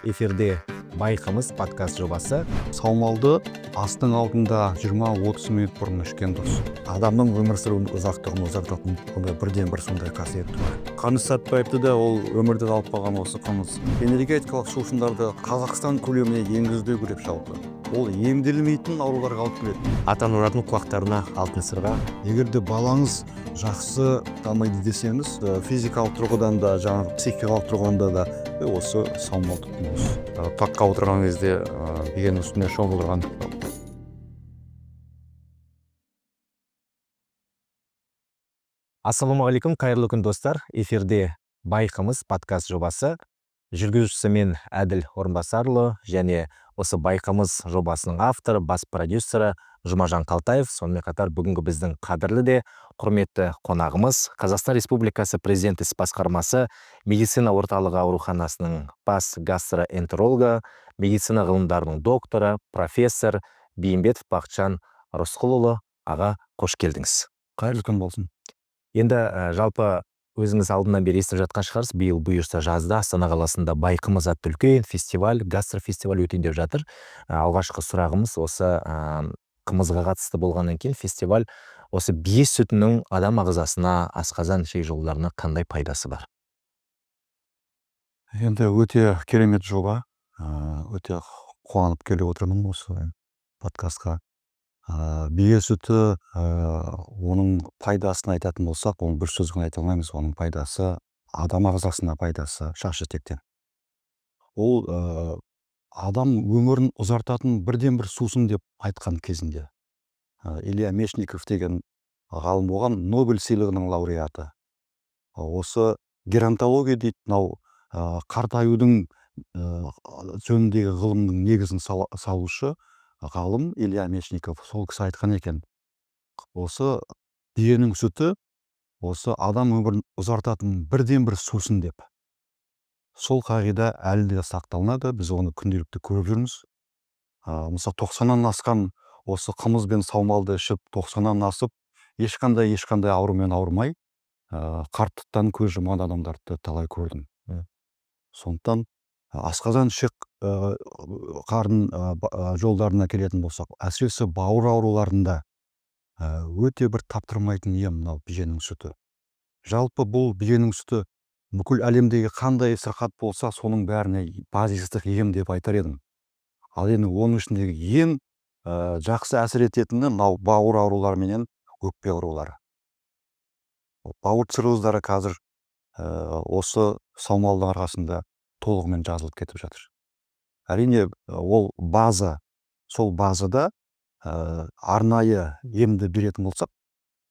Эфирде «Байқымыз» подкаст жобасы. Саумалды астың алдында 20-30 минут бұрын ішкен дұрыс. Адамның өмір сүруінің ұзақтығын ұзартатын ондай бірден бір сондай қасиет бар. Қаныш Сәтбаевты да ол өмірден алып қалған осы қымыз. Энергетикалық сусындарды Қазақстан көлеміне енгізу керек жалпы. Ол емделмейтін ауруларға алып келеді. Ата аналардың құлақтарына алтын сырға. Егер де балаңыз жақсы дамиды десеңіз, физикалық тұрғыдан да, жаңағы психикалық тұрғыдан да осы саумал тұтыныңыз. Таққа отырған кезде биенің үстіне шомылдырған. Ассалаумағалейкум, қайырлы күн, достар. Эфирде «Байқымыз» подкаст жобасы. Жүргізушісі мен, Әділ Орынбасарұлы, және осы «Байқымыз» жобасының авторы, бас продюсері Жұмажан Қалтаев. Сонымен қатар бүгінгі біздің қадірлі де құрметті қонағымыз — Қазақстан Республикасы Президенті іс басқармасы медицина орталығы ауруханасының бас гастроэнтерологы, медицина ғылымдарының докторы, профессор Бейімбетов Бақытжан Рысқұлұлы. Аға, қош келдіңіз. Қайырлы күн болсын. Енді жалпы өзіңіз алдынан бері естіп жатқан шығарсыз, биыл бұйырса жазда Астана қаласында «Байқымыз» атты үлкен фестиваль, гастрофестиваль өтейін деп жатыр. Алғашқы сұрағымыз осы қымызға қатысты болғаннан кейін фестиваль, осы бие сүтінің адам ағзасына, асқазан, ішек жолдарына қандай пайдасы бар? Енді өте керемет жоба. Өте қуанып келіп отырмын осы подкастқа. Бие сүті, оның пайдасын айтатын болсақ, оны бір сөзбен айта алмаймыз. Оның пайдасы, адам ағзасына пайдасы шаш етектен. Ол адам өмірін ұзартатын бірден бір сусын деп айтқан кезінде. Илья Мечников деген ғалым болған, Нобель сыйлығының лауреаты. Осы геронтология дейді, мынау қартаюдың жөніндегі ғылымның негізін салушы ғалым Илья Мечников, сол кісі айтқан екен. Осы биенің сүті осы адам өмірін ұзартатын бірден бір сусын деп. Сол қағида әлі де сақталынады, біз оны күнделікті көріп жүрміз. Мысалы, 90-нан асқан осы қымыз бен саумалды ішіп, 90-нан асып, ешқандай аурумен ауырмай, қарттықтан көз жұмған адамдарды талай көрдім. Сондықтан асқазан, ішек, қарын жолдарына келетін болсақ, әсіресе бауыр ауруларында өте бір таптырмайтын ем мынау биенің сүті. Жалпы бұл биенің сүті бүкіл әлемдегі қандай сырқат болса, соның бәріне базистік ем деп айтар едім. Ал енді оның ішіндегі ең жақсы әсер ететіні мынау бауыр аурулары менен өкпе аурулары. Бауыр цирроздары қазір осы саумалдың арқасында толығымен жазылып кетіп жатыр. Әрине, ол база, сол базада арнайы емді беретін болсақ,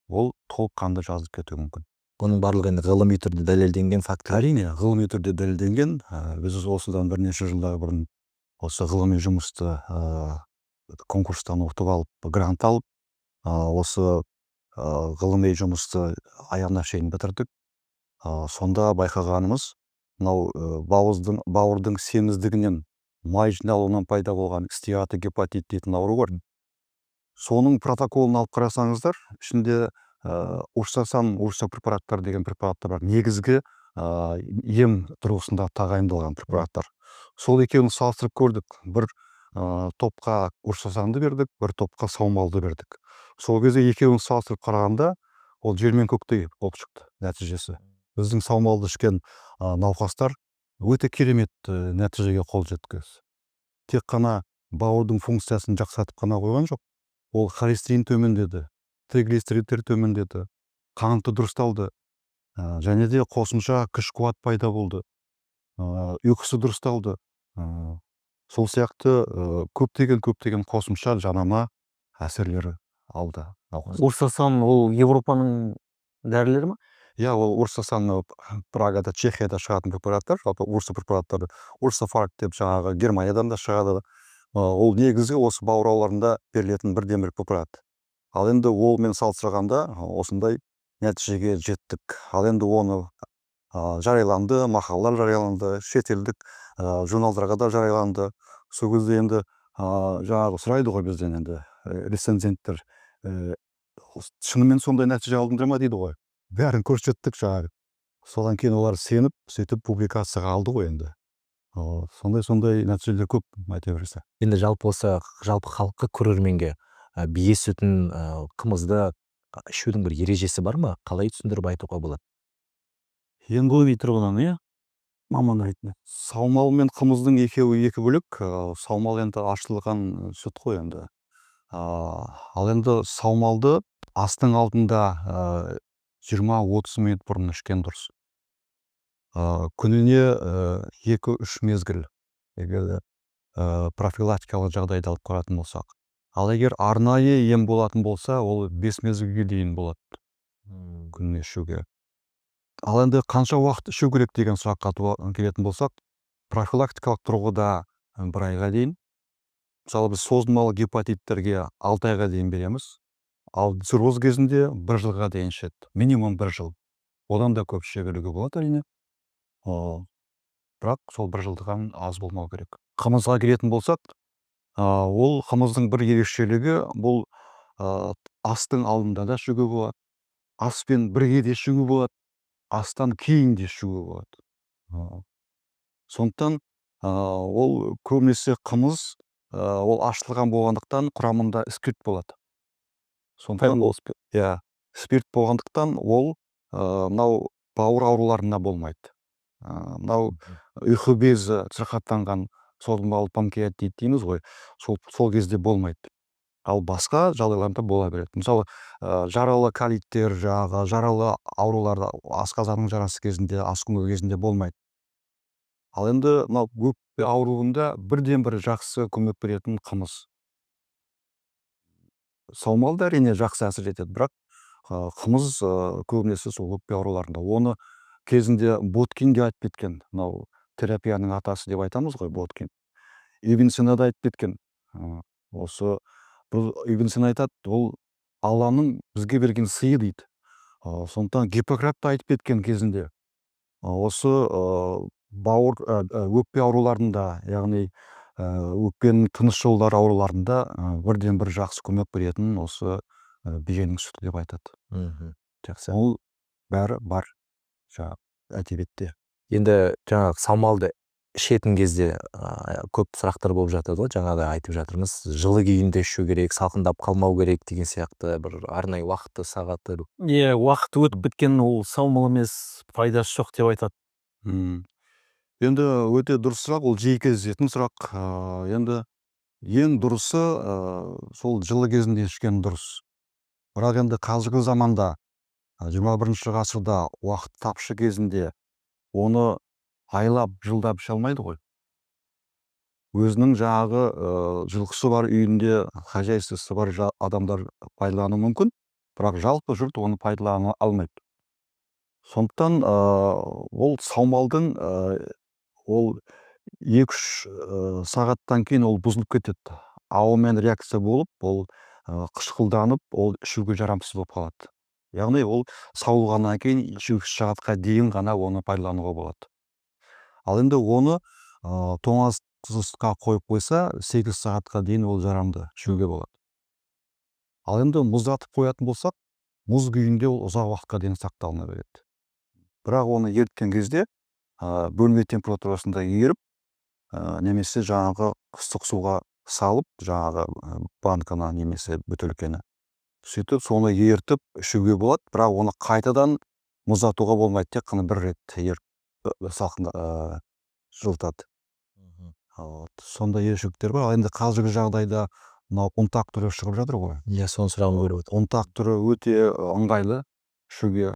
ол толыққанды жазылып кетуі мүмкін. Бұның барлығы енді ғылыми түрде дәлелденген факт. Әрине, ғылыми түрде дәлелденген. Біз осыдан бірнеше жылдар бұрын осы ғылыми жұмысты конкурстан ұтып алып, грант алып, осы ғылыми жұмысты аяғына шейін бітірдік. Сонда байқағанымыз, мынау бауырдың семіздігінен, май жиналуынан пайда болған стеатогепатит дейтін ауру бар. Соның протоколын алып қарасаңыздар, ішінде урсасан, урса препараттар деген препараттар бар. Негізгі ем тұрғысында тағайындалған препараттар. Сол екеуін салыстырып көрдік. Бір топқа урсасанды бердік, бір топқа саумалды бердік. Сол кезде екеуін салыстырып қарағанда, ол жер мен көктей болып шықты нәтижесі. Біздің саумалды ішкен науқастар өте керемет нәтижеге қол жеткізді. Тек қана бауырдың функциясын жақсартып қана қойған жоқ, ол холестерин төмендеді, триглицеридтер төмендеді, қанты дұрысталды, және де қосымша күш қуат пайда болды, ұйқысы дұрысталды. Сол сияқты көптеген қосымша жанама әсерлері алды науқас. Урсасан ол Европаның дәрілері ма? Иә, ол урсасан Прагада, Чехияда шығатын препараттар, жалпы урса препараттары, урсафарк деп жаңағы Германиядан да шығады. Ол негізгі осы бауыр ауруларында берілетін бірден бір препарат. Ал енді олмен салыстырғанда осындай нәтижеге жеттік. Ал енді оны жарияланды, мақалалар жарияланды, шетелдік журналдарға да жарияланды. Сол кезде енді жаңағы сұрайды ғой бізден енді рецензенттер, шынымен сондай нәтиже алдыңдар ма дейді ғой. Бәрін көрсеттік жаңағы. Содан кейін олар сеніп, сөйтіп публикацияға алды ғой енді. Сондай нәтижелер көп, айта берсе. Енді жалпы осы жалпы халыққа, көрерменге бие сүтін, қымызды ішудің бір ережесі бар ма? Қалай түсіндіріп айтуға болады? Енді Ғылыми тұрғыдан, иә, маман ретінде. Саумал мен қымыздың екеуі екі бөлек. Саумал енді ашылған сүт қой енді. Ал енді саумалды астың алдында 20-30 минут бұрын ішкен дұрыс. Күніне 2-3 мезгіл, егер профилактикалық жағдайды алып қаратын болсақ. Ал егер арнайы ем болатын болса, ол 5 мезгілге дейін болады күніне ішуге. Ал енді қанша уақыт ішу керек деген сұраққа келетін болсақ, профилактикалық тұрғыда бір айға дейін. Мысалы, біз созылмалы гепатиттерге 6 айға дейін береміз. Ал цирроз кезінде бір жылға дейін ішеді. Минимум бір жыл. Одан да көп іше беруге болады, әрине. Бірақ сол бір жылдықтан аз болмау керек. Қымызға келетін болсақ, ол қымыздың бір ерекшелігі: бұл астың алдында да ішуге болады, аспен бірге де ішуге болады, астан кейін де ішуге болады. Сондықтан ол көбінесе қымыз, ол ашылған болғандықтан, құрамында спирт болады. Сондықтан ол, иә, спирт болғандықтан, ол мынау бауыр ауруларында болмайды. Мынау ұйқы безі сырқаттанған, созылмалы панкреатит дейміз ғой, сол кезде болмайды. Ал басқа жағдайларда бола береді. Мысалы, жаралы колиттер, жаңағы жаралы аурулар, асқазанның жарасы кезінде, асқыну кезінде болмайды. Ал енді мынау өкпе ауруында бірден бір жақсы көмек беретін қымыз. Саумал да, әрине, жақсы әсер етеді, бірақ қымыз көбінесе сол өкпе ауруларында. Оны кезінде Боткин де айтып кеткен, мынау терапияның атасы деп айтамыз ғой, Боткин. Ибн Сина да айтып кеткен. Осы бұл Ибн Сина айтады, ол Алланың бізге берген сыйы дейді. Сондықтан Гиппократ та айтып кеткен кезінде. Осы бауыр, өкпе ауруларында, яғни өкпенің тыныс жолдары ауруларында бірден бір жақсы көмек беретін осы биенің сүті деп айтады. Жақсы. Ол бәрі бар жаңағы әдебиетте. Енді жаңағы саумалды ішетін кезде көп сұрақтар болып жатады ғой. Жаңа да айтып жатырмыз, жылы күйінде ішу керек, салқындап қалмау керек деген сияқты бір арнайы уақыты, сағаты. Иә, уақыты өтіп кеткен ол саумал емес, пайдасы жоқ деп айтады. Енді өте дұрыс сұрақ, ол жиі кездесетін сұрақ. Енді ең дұрысы сол жылы кезінде ішкен дұрыс. Бірақ енді қазіргі заманда, 21-ғасырда, уақыт тапшы кезінде оны айлап, жылдап іше алмайды ғой. Өзінің жаңағы жылқысы бар, үйінде хозяйствосы бар адамдар пайдалануы мүмкін, бірақ жалпы жұрт оны пайдалана алмайды. Сондықтан ол саумалдың ол 2-3 сағаттан кейін ол бұзылып кетеді. Ауамен реакция болып, ол қышқылданып, ол ішуге жарамсыз болып қалады. Яғни ол сауылғаннан кейін 2-3 сағатқа дейін ғана оны пайдалануға болады. Ал енді оны тоңазытқышқа қойып қойса, 8 сағатқа дейін ол жарамды, ішуге болады. Ал енді мұздатып қоятын болсақ, мұз күйінде ол ұзақ уақытқа дейін сақталына береді. Бірақ оны еріткен кезде бөлме температурасында еріп, немесе жаңағы ыстық суға салып, жаңағы банканы немесе бөтелкені, сөйтіп соны ерітіп ішуге болады. Бірақ оны қайтадан мұздатуға болмайды, тек қана бір рет еріп, салқын жылытады. Вот сондай ерекшеліктер бар. Ал енді қазіргі жағдайда мынау ұнтақ түрі шығып жатыр ғой. Иә, соны сұрағым келіп отыр. Ұнтақ түрі өте ыңғайлы ішуге.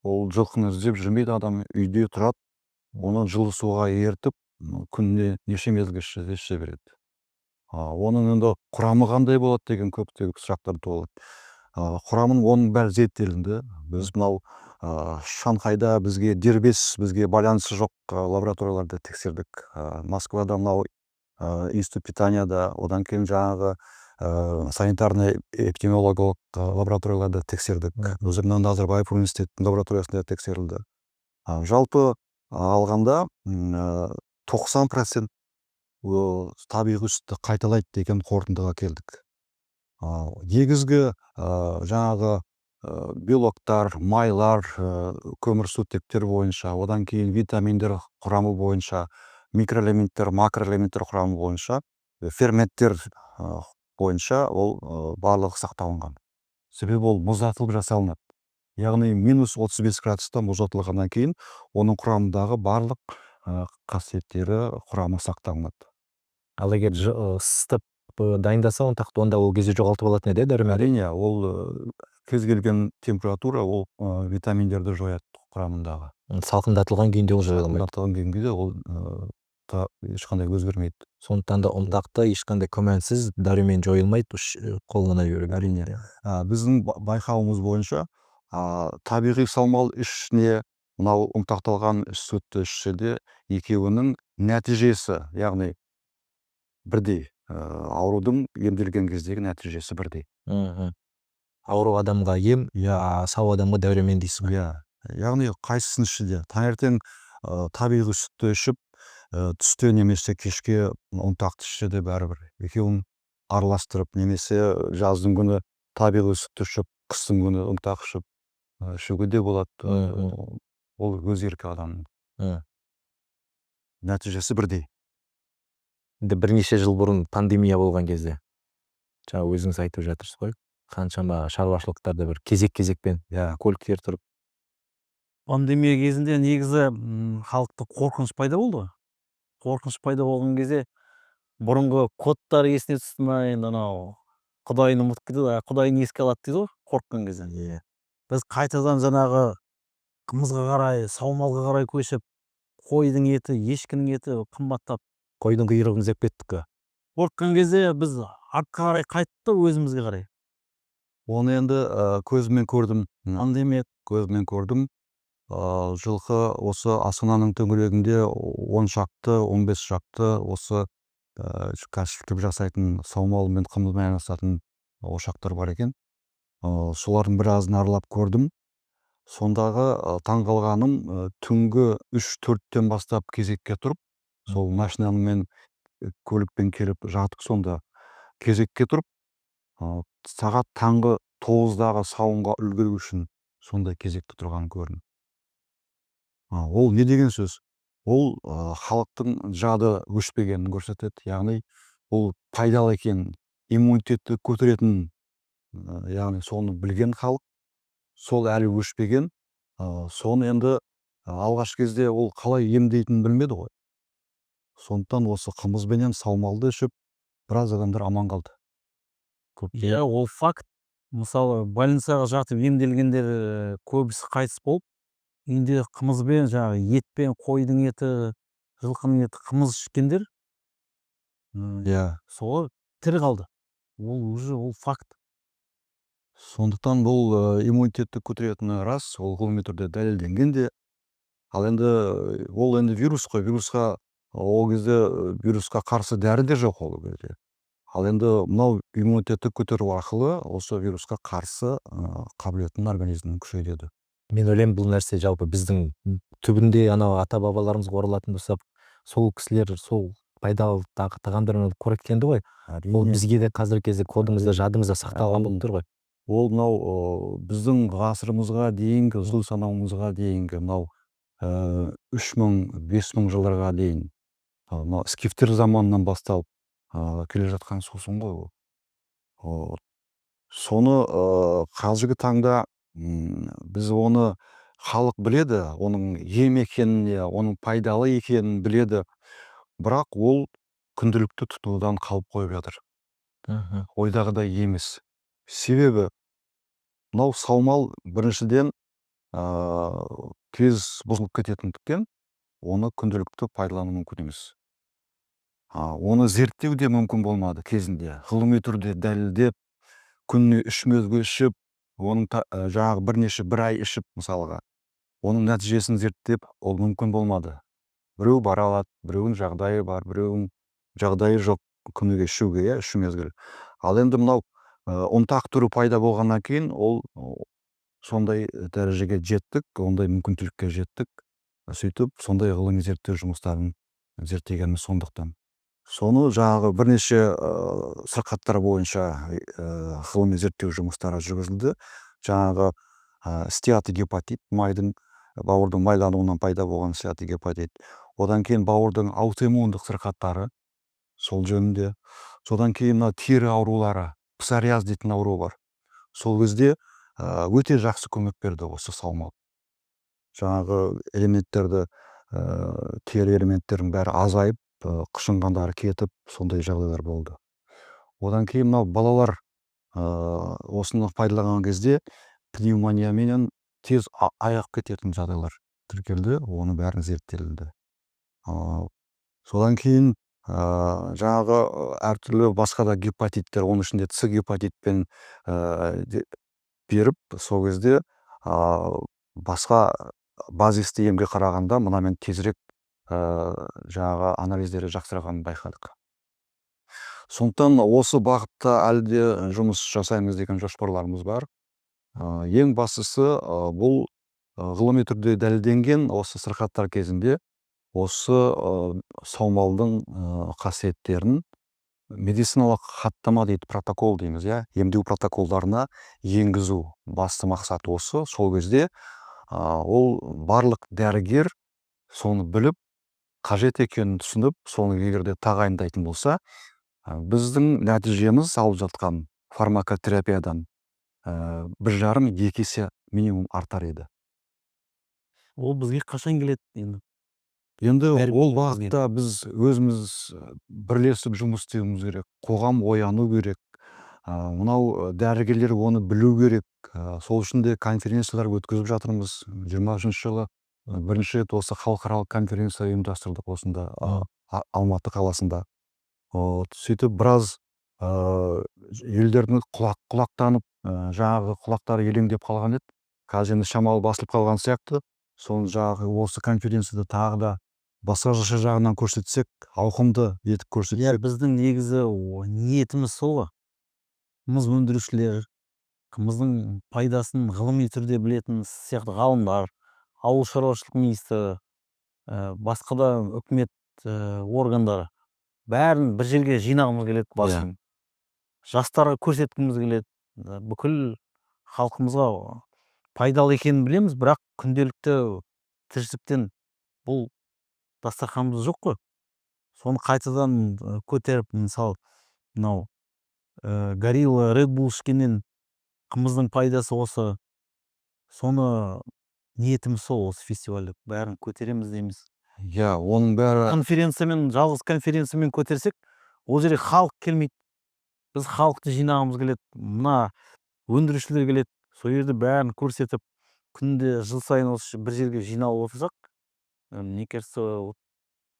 Ол жылқыны іздеп жүрмейді адам, үйде тұрады. Оны жылы суға ерітіп, күніне неше мезгіл іше береді. Оның енді құрамы қандай болады деген көптеген сұрақтар туады. Құрамын, оның бәрі зерттелінді. Біз мынау Шанхайда бізге дербес, бізге байланысы жоқ лабораторияларда тексердік. Москвада мынау институт питанияда, одан кейін жаңағы санитарный эпидемиологиялық лабораторияларда тексердік. Өзі мынау Назарбаев университетінің лабораториясында тексерілді. Жалпы алғанда 90% табиғи сүтті қайталайды деген қорытындыға келдік. Негізгі жаңағы белоктар, майлар, көмірсутектер бойынша, одан кейін витаминдер құрамы бойынша, Микроэлементтер, макроэлементтер құрамы бойынша, ферменттер бойынша ол барлығы сақталынған. Себебі ол мұздатылып жасалынады, яғни -35 градуста мұздатылғаннан кейін оның құрамындағы барлық қасиеттері, құрамы сақталынады. Ал егер ысытып дайындаса ұнтақты, онда ол кезде жоғалтып алатын еді, иә, дәрумен? Әрине, ол кез келген температура ол витаминдерді жояды құрамындағы. Салқындатылған күйінде ол жойылмайды. Салқындатылған күйінде ол ешқандай өзгермейді. Сондықтан да ұнтақты ешқандай күмәнсіз дәрумен жойылмайды, қолдана беруге. Әрине. Біздің байқауымыз бойынша, табиғи саумал ішіне мынау ұнтақталған сүтті ішсе де, екеуінің нәтижесі, яғни бірдей, аурудың емделген кездегі нәтижесі бірдей. Ауру адамға ем, иә, сау адамға дәрумен дейсіз ғой. Иә, яғни қайсысын ішсе де, таңертең табиғи сүтті ішіп, түсте немесе кешке ұнтақты ішсе де бәрібір. Екеуін араластырып, немесе жаздың күні табиғи сүтті ішіп, қыстың күні ұнтақ ішіп, ішуге де болады. Ол өз еркі адамның. Нәтижесі бірдей. Енді бірнеше жыл бұрын пандемия болған кезде, жаңа өзіңіз айтып жатырсыз ғой, қаншама шаруашылықтарда бір кезек-кезекпен көліктер тұрып. Пандемия кезінде негізі халықта қорқыныш пайда болды ғой. Қорқыныш пайда болған кезде бұрынғы кодтар есіне түсті ма, енді анау құдайын ұмытып кетеді, құдайын еске алады дейді ғой қорыққан кезде. Біз қайтадан жаңағы қымызға қарай, саумалға қарай көшіп, қойдың еті, ешкінің еті қымбаттап. Қойдың құйрығын іздеп кеттік қой. Қорыққан кезде біз артқа қарай қайттық та, өзімізге қарай. Оны енді көзіммен көрдім. Пандемия. Көзіммен көрдім. Жылқы осы Астананың төңірегінде 10 шақты, 15 шақты осы кәсіптік жасайтын, саумал мен қымызбен айналысатын ошақтар бар екен. Солардың біразын аралап көрдім. Сондағы таңғалғаным, түнгі 3-4-тен бастап кезекке тұрып, сол машинамен, көлікпен келіп жатып, сонда кезекке тұрып, сағат таңғы 9-дағы сауынға үлгеру үшін сондай кезекте тұрғанын көрдім. Ол не деген сөз? Ол халықтың жады өшпегенін көрсетеді, яғни ол пайдалы екенін, иммунитетті көтеретінін, яғни соны білген халық, сол әлі өшпеген. Соны енді алғашқы кезде ол қалай емдейтінін білмеді ғой. Сондықтан осы қымызбенен саумалды ішіп, біраз адамдар аман қалды. Иә, ол факт. Мысалы, больницаға жатып емделгендер көбісі қайтыс болып, үйінде қымызбен, жаңағы етпен, қойдың еті, жылқының еті, қымыз ішкендер, солар тірі қалды. Ол уже ол факт. Сондықтан бұл иммунитетті көтеретіні рас, ол ғылыми түрде дәлелденген де. Ал енді ол енді вирус қой, вирусқа ол кезде вирусқа қарсы дәрі де жоқ ол кезде. Ал енді мынау иммунитетті көтеру арқылы осы вирусқа қарсы қабілетін организмнің күшейтеді. Мен ойлаймын, бұл нәрсе жалпы біздің түбінде анау ата бабаларымызға оралатын болсақ, сол кісілер сол пайдалы тағамдармен қоректенді ғой. Ол бізге де қазіргі кезде кодымызда, жадымызда сақталған болып тұр ғой. Ол мынау біздің ғасырымызға дейінгі, жыл санауымызға дейінгі мынау 3000, 5000 жылдарға дейін, мынау скифтер заманынан басталып келе жатқан сусын ғой ол. Соны қазіргі таңда біз оны халық біледі, оның ем екенін, оның пайдалы екенін біледі, бірақ ол күнделікті тұтынудан қалып қойып жатыр. Ойдағыдай емес. Себебі мынау саумал біріншіден тез бұзылып кететіндіктен, оны күнделікті пайдалану мүмкін емес. Оны зерттеу де мүмкін болмады кезінде. Ғылыми түрде дәлелдеп, күніне 3 мезгіл ішіп, оның жаңағы бірнеше бір ай ішіп мысалға, оның нәтижесін зерттеп, ол мүмкін болмады. Біреу бара алады, біреуінің жағдайы бар, біреуінің жағдайы жоқ күніге ішуге, иә, 3 мезгіл. Ал енді мынау ұнтақ түрі пайда болғаннан кейін ол сондай дәрежеге жеттік, ондай мүмкіншілікке жеттік. Сөйтіп сондай ғылыми зерттеу жұмыстарын зерттегеніміз сондықтан. Соны жаңағы бірнеше сырқаттар бойынша ғылыми зерттеу жұмыстары жүргізілді. Жаңағы стеатогепатит, майдың, бауырдың майлануынан пайда болған стеатогепатит. Одан кейін бауырдың аутоиммундық сырқаттары, сол жөнінде. Содан кейін мына тері аурулары, псориаз дейтін ауру бар. Сол кезде өте жақсы көмек берді осы саумал. Жаңағы элементтерді, тері элементтерінің бәрі азайып, қышынғандары кетіп, сондай жағдайлар болды. Одан кейін мынау балалар осыны пайдаланған кезде пневмонияменен тез айығып кететін жағдайлар тіркелді, оның бәрін зерттелінді. Содан кейін жаңағы әртүрлі басқа да гепатиттер, оның ішінде С гепатитпен беріп, сол кезде басқа базисті емге қарағанда мынамен тезірек жаңағы анализдері жақсарғанын байқадық. Сондықтан осы бағытта әлі де жұмыс жасаймыз деген жоспарларымыз бар. Ең бастысы, бұл ғылыми түрде дәлелденген осы сырқаттар кезінде осы саумалдың қасиеттерін медициналық хаттама дейді, протокол дейміз, иә, емдеу протоколдарына енгізу басты мақсат осы. Сол кезде ол барлық дәрігер соны біліп, қажет екенін түсініп, соны егер де тағайындайтын болса, біздің нәтижеміз алып жатқан фармакотерапиядан 1,5-2 есе минимум артар еді. Ол бізге қашан келеді енді? Енді Бәрі ол бізге. бағытта біз өзіміз бірлесіп жұмыс істеуіміз керек, қоғам ояну керек, мынау дәрігерлер оны білу керек. Сол үшін де конференциялар өткізіп жатырмыз. 23-жылы бірінші рет осы халықаралық конференция ұйымдастырдық осында, Алматы қаласында. Вот сөйтіп біраз елдердің құлақтанып, жаңағы құлақтары елеңдеп қалған еді. Қазір енді шамалы басылып қалған сияқты. Соны жаңағы осы конференцияда тағы да басқаша жағынан көрсетсек, ауқымды етіп көрсетсек. Біздің негізі ниетіміз сол ғой. Қымыз өндірушілер, қымыздың пайдасын ғылыми түрде білетін сияқты ғалымдар, ауыл шаруашылық министрі, басқа да үкімет органдары, бәрін бір жерге жинағымыз келеді басын. Жастарға көрсеткіміз келеді. Бүкіл халқымызға пайдалы екенін білеміз, бірақ күнделікті тіршіліктен бұл дастарханымыз жоқ қой. Соны қайтадан көтеріп, мысалы, мынау Горилла, Red Bull ішкеннен қымыздың пайдасы осы. Соны ниетіміз сол, осы фестивальде бәрін көтереміз дейміз. Иә, оның бәрі Конференциямен, жалғыз конференциямен көтерсек, ол жерге халық келмейді. Біз халықты жинағымыз келеді, мына өндірушілер келеді, сол жерде бәрін көрсетіп, күнде, жыл сайын осы бір жерге жиналып отырсақ, мне кажется,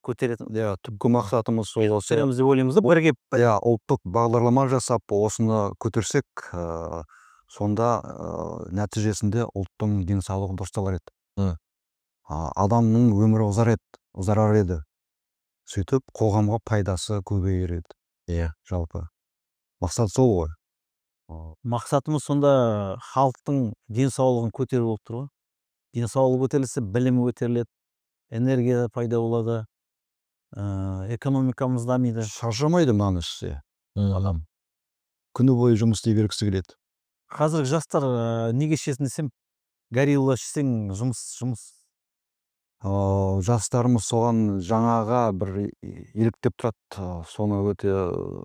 көтеретін Иә, түпкі мақсатымыз сол осы. Көтереміз деп ойлаймыз да, бірге. Иә, ұлттық бағдарлама жасап, осыны көтерсек, сонда нәтижесінде ұлттың денсаулығы дұрысталар еді. Адамның өмірі ұзар еді, ұзарар еді. Сөйтіп қоғамға пайдасы көбейер еді. Жалпы мақсат сол ғой. Мақсатымыз сонда халықтың денсаулығын көтеру болып тұр ғой. Денсаулығы көтерілсе, білімі көтеріледі, энергия пайда болады, экономикамыз дамиды. Шаршамайды мынаны ішсе адам, күні бойы жұмыс істей бергісі келеді. Қазіргі жастар неге ішесің десем, Горилла ішсең, жұмыс, жұмыс. Жастарымыз соған, жаңаға бір еліктеп тұрады, соны өте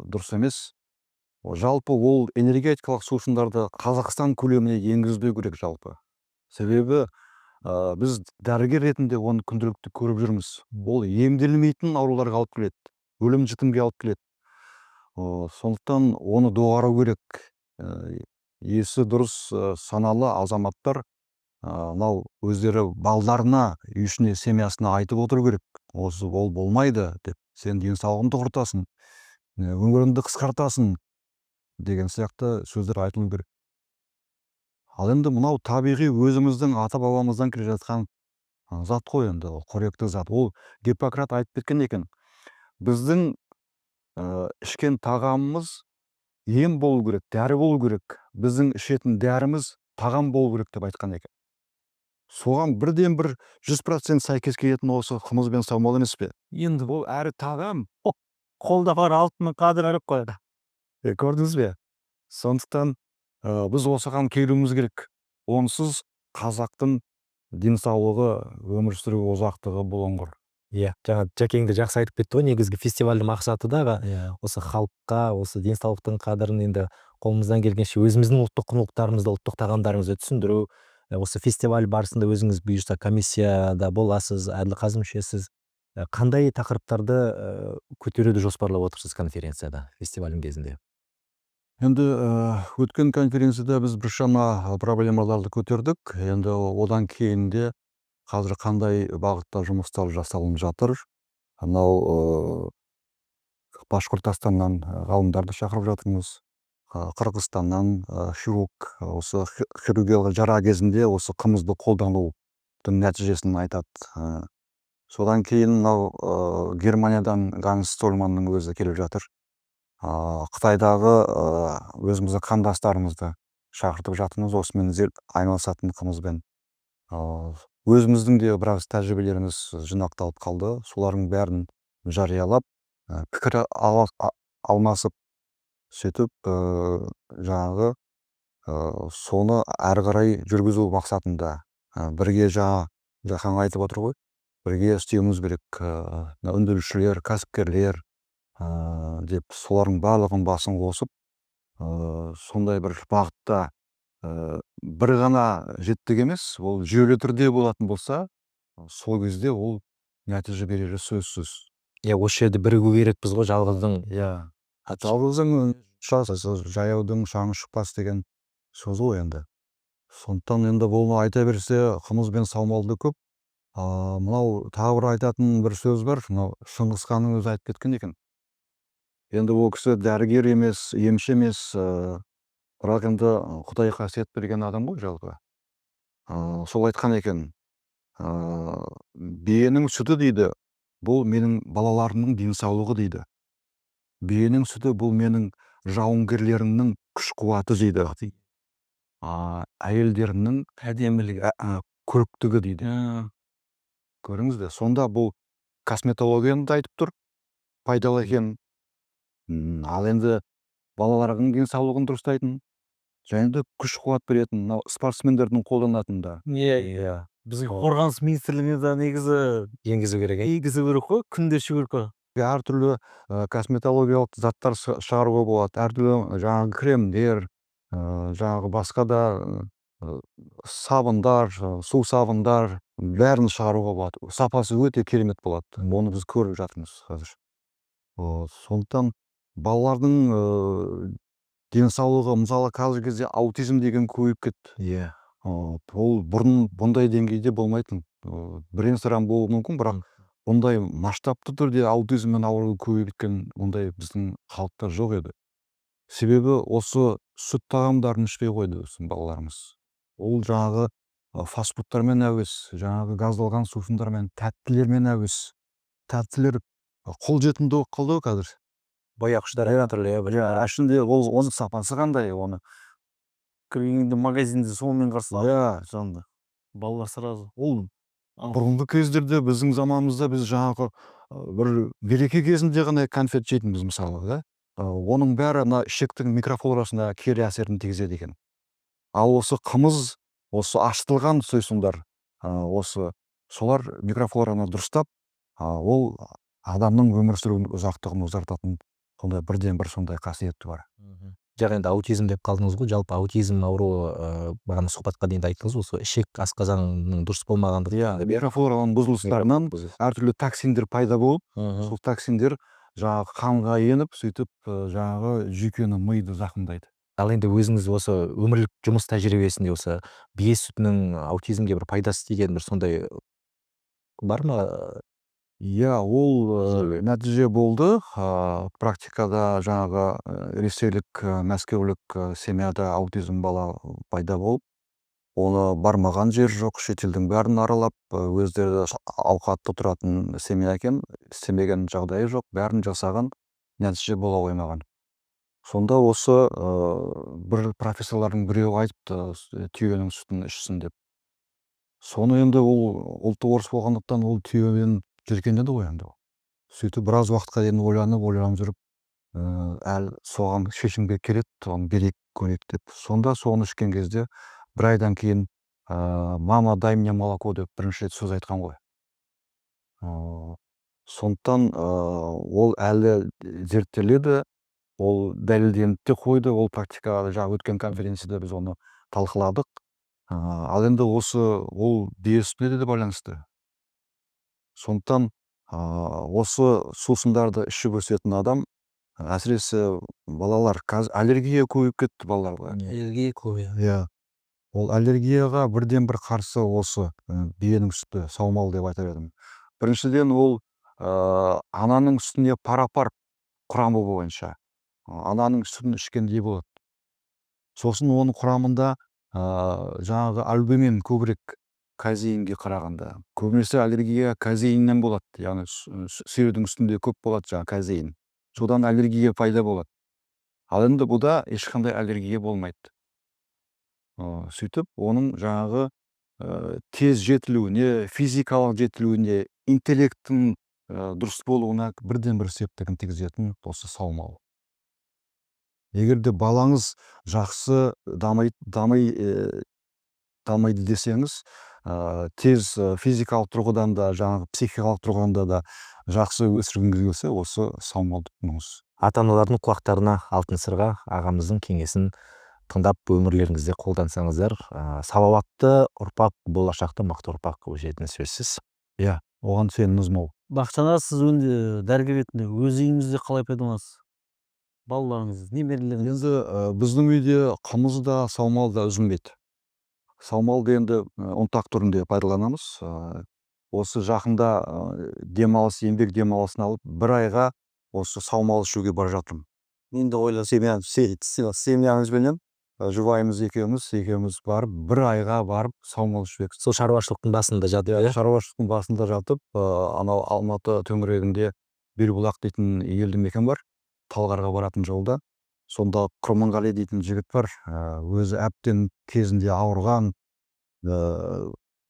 дұрыс емес. Жалпы ол энергетикалық сусындарды Қазақстан көлеміне енгізбеу керек жалпы. Себебі біз дәрігер ретінде оны күнделікті көріп жүрміз. Ол емделмейтін ауруларға алып келеді, өлім жітімге алып келеді. Сондықтан оны доғару керек. Есі дұрыс, саналы азаматтар мынау өздері балдарына, үй ішіне, семьясына айтып отыру керек: осы ол болмайды деп, сен денсаулығыңды құртасың, өміріңді қысқартасың деген сияқты сөздер айтылу керек. Ал енді мынау табиғи, өзіміздің ата бабамыздан келе жатқан зат қой енді, ол қоректі зат. Ол Гиппократ айтып кеткен екен: біздің ішкен тағамымыз ем болу керек, дәрі болу керек, біздің ішетін дәріміз тағам болу керек деп айтқан екен. Соған бірден бір 100% сәйкес келетін осы қымыз бен саумал емес пе? Енді бұл әрі тағам. Қолда бар алтынның қадірі керек қой. Көрдіңіз бе? Сондықтан біз осыған келуіміз керек. Онсыз қазақтың денсаулығы, өмір сүру ұзақтығы бұлыңғыр. Иә, жаңа Жәкең де жақсы айтып кетті ғой. Негізгі фестивальдің мақсаты да Иә. осы халыққа осы денсаулықтың қадірін, енді қолымыздан келгенше өзіміздің ұлттық құндылықтарымызды, ұлттық тағамдарымызды түсіндіру. Осы фестиваль барысында өзіңіз, бұйырса, комиссияда боласыз, әділқазы мүшесіз. Қандай тақырыптарды көтеруді жоспарлап отырсыз конференцияда, фестивальдің кезінде? Енді өткен конференцияда біз біршама проблемаларды көтердік. Енді одан кейін де қазір қандай бағытта жұмыстар жасалынып жатыр? Мынау Башқұртстаннан ғалымдарды шақырып жатырмыз, Қырғызстаннан хирург, осы хирургиялық жара кезінде осы қымызды қолданудың нәтижесін айтады. Содан кейін мынау Германиядан Ганс Стольманның өзі келіп жатыр. Қытайдағы өзіміздің қандастарымызды шақыртып жатырмыз, осымен айналысатын, қымызбен. Өзіміздің де біраз тәжірибелеріміз жинақталып қалды. Солардың бәрін жариялап, пікір алмасып, сөйтіп жаңағы соны әрі қарай жүргізу мақсатында бірге, жаңа Жақан айтып отыр ғой, бірге істеуіміз керек, мына өндірушілер, кәсіпкерлер деп, солардың барлығын басын қосып, сондай бір бағытта бір ғана реттік емес, ол жүйелі түрде болатын болса, сол кезде ол нәтиже берері сөзсіз. Иә, осы жерде бірігу керекпіз ғой, жалғыздың Иә, жалғыздың, жаяудың шаңы шықпас деген сөз ғой енді. Сондықтан енді бұны айта берсе, қымыз бен саумалды көп. Мынау тағы бір айтатын бір сөз бар. Мынау Шыңғыс ханның өзі айтып кеткен екен. Енді ол кісі дәрігер емес, емші емес, бірақ енді Құдай қасиет берген адам ғой жалпы. Сол айтқан екен: «Биенің сүті, – дейді, – бұл менің балаларымның денсаулығы, – дейді, – биенің сүті бұл менің жауынгерлерімнің күш қуаты, – дейді, – әйелдерімнің әдемілігі, көріктігі», – дейді. Көрдіңіз бе, сонда бұл косметологияны да айтып тұр, пайдалы екенін. Ал енді балалардың денсаулығын дұрыстайтын және де күш қуат беретін, мынау спортсмендердің қолданатын да. Иә, бізге Қорғаныс министрлігіне де негізі енгізу керек, иә. Енгізу керек қой, күнде ішу керек қой. Әртүрлі косметологиялық заттар шығаруға болады, әртүрлі жаңағы кремдер, жаңағы басқа да сабындар, су сабындар, бәрін шығаруға болады. Сапасы өте керемет болады, оны біз көріп жатырмыз қазір. Вот, сондықтан балалардың денсаулығы, мысалы, қазіргі кезде аутизм деген көбейіп кетті. Ол бұрын бұндай деңгейде болмайтын. Бірен саран болуы мүмкін, бірақ бұндай масштабты түрде аутизммен ауру көбейіп кеткен, ондай біздің халықта жоқ еді. Себебі осы сүт тағамдарын ішпей қойды біздің балаларымыз. Ол жаңағы фастфудтармен әуес, жаңағы газдалған сусындармен, тәттілермен әуес. Тәттілер қолжетімді болып қалды ғой қазір. Бояғыштар әртүрлі, иә. Ішінде ол, оның сапасы қандай оны? Кіргенде магазинде сонымен қарсы Иә. жанында балалар сразу. Ол бұрынғы кездерде, біздің заманымызда біз жаңағы бір мереке кезінде ғана конфет жейтінбіз, мысалы, да. Оның бәрі мына ішектің микрофлорасына кері әсерін тигізеді екен. Ал осы қымыз, осы ашытылған сусындар, осы солар микрофлораны дұрыстап, ол адамның өмір сүру ұзақтығын ұзартатын сондай бірден бір сондай қасиеті бар. Жаңа енді аутизм деп қалдыңыз ғой. Жалпы аутизм ауруы, бағана сұхбатқа дейін де айттыңыз, осы ішек, асқазанның дұрыс болмағандығы. Иә, микрофлораның бұзылыстарынан әртүрлі токсиндер пайда болып, сол токсиндер жаңағы қанға еніп, сөйтіп жаңағы жүйкені, миды зақымдайды. Ал енді өзіңіз осы өмірлік жұмыс тәжірибесінде осы бие сүтінің аутизмге бір пайдасы тиген, бір сондай бар ма? Иә, ол нәтиже болды. Практикада жаңағы ресейлік, мәскеулік семьяда аутизм бала пайда болып, оны бармаған жер жоқ, шетелдің бәрін аралап, өздері ауқатты тұратын семья екен, істемеген жағдайы жоқ, бәрін жасаған, нәтиже бола қоймаған. Сонда осы бір профессорлардың біреуі айтыпты, түйенің сүтін ішсін деп. Соны енді ол ұлты орыс болғандықтан, ол түйеден жиіркенеді ғой енді. Сөйтіп біраз уақытқа дейін ойланып ойланып жүріп, әлі соған шешімге келеді, соны берейік, көрейік деп. Сонда соны ішкен кезде бір айдан кейін «Мама, дай мне молоко» деп бірінші рет сөз айтқан ғой. Сондықтан ол әлі зерттеледі, ол дәлелденіп те қойды. Ол практикаға жаңа өткен конференцияда біз оны талқыладық. Ал енді осы ол бие сүтіне де байланысты. Сондықтан осы сусындарды ішіп өсетін адам, әсіресе балалар, қазір аллергия көбейіп кетті балаларда. Аллергия көп, иә. Иә, ол аллергияға бірден бір қарсы осы биенің сүті, саумал деп айтар едім. Біріншіден, ол ананың сүтіне пара пар құрамы бойынша, ананың сүтін ішкендей болады. Сосын оның құрамында жаңағы альбумин көбірек казеинге қарағанда. Көбінесе аллергия казеиннен болады, яғни сиырдың сүтінде көп болады жаңағы казеин, содан аллергия пайда болады. Ал енді бұда ешқандай аллергия болмайды. Сөйтіп оның жаңағы тез жетілуіне, физикалық жетілуіне, интеллекттің дұрыс болуына бірден бір септігін тигізетін осы саумал. Егер де балаңыз жақсы дамиды десеңіз, тез, физикалық тұрғыдан да, жаңағы психикалық тұрғыдан да жақсы өсіргіңіз келсе, осы саумалды тұтыныңыз. Ата аналардың құлақтарына алтын сырға. Ағамыздың кеңесін тыңдап, өмірлеріңізде қолдансаңыздар, салауатты ұрпақ, болашақта мықты ұрпақ өсетіні сөзсіз. Иә, оған сеніміміз мол. Бақытжан аға, сіз енді дәрігер ретінде өз үйіңізде қалай пайдаланасыз, балаларыңыз, немерелеріңіз? Енді біздің үйде қымыз да, саумал да үзілмейді. Саумалды енді ұнтақ түрінде пайдаланамыз. Осы жақында демалыс, еңбек демалысын алып, бір айға осы саумал ішуге бара жатырмын. Мен де ойласам. Семьямызбенен, жұбайымыз екеуміз барып, бір айға барып саумал ішпек. Сол шаруашылықтың басында жатып, иә? Шаруашылықтың басында жатып, анау Алматы төңірегінде Белбұлақ дейтін елді мекен бар, Талғарға баратын жолда. Сонда Құрманғали дейтін жігіт бар, өзі әбден кезінде ауырған,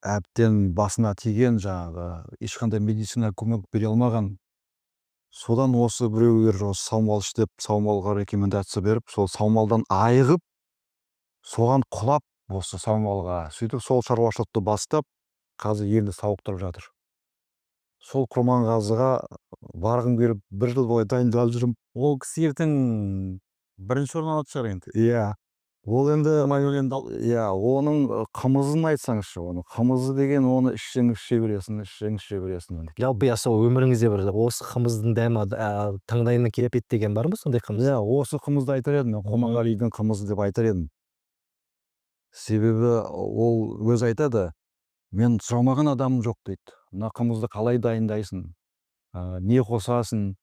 әбден басына тиген, жаңағы ешқандай медицина көмек бере алмаған. Содан осы біреулер осы саумал іш деп, саумалға рекомендация беріп, сол саумалдан айығып, соған құлап, осы саумалға, сөйтіп сол шаруашылықты бастап, қазір елді сауықтырып жатыр. Сол Құрманғазыға барғым келіп, бір жыл бойы дайындалып жүрмін. Ол кісі ертең бірінші орын алатын шығар енді. Иә, ол енді, иә, оның қымызын айтсаңызшы, оның қымызы деген, оны ішсең, іше бересің, ішсең, іше бересің. Жалпы, иә, сол өміріңізде бір осы қымыздың дәмі таңдайына келіп еді деген бар ма сондай қымыз? Иә, осы қымызды айтар едім мен, Құрманғалидың қымызы деп айтар едім. Себебі ол өзі айтады: «Мен сұрамаған адамым жоқ, – дейді, – мына қымызды қалай дайындайсың, не қосасың,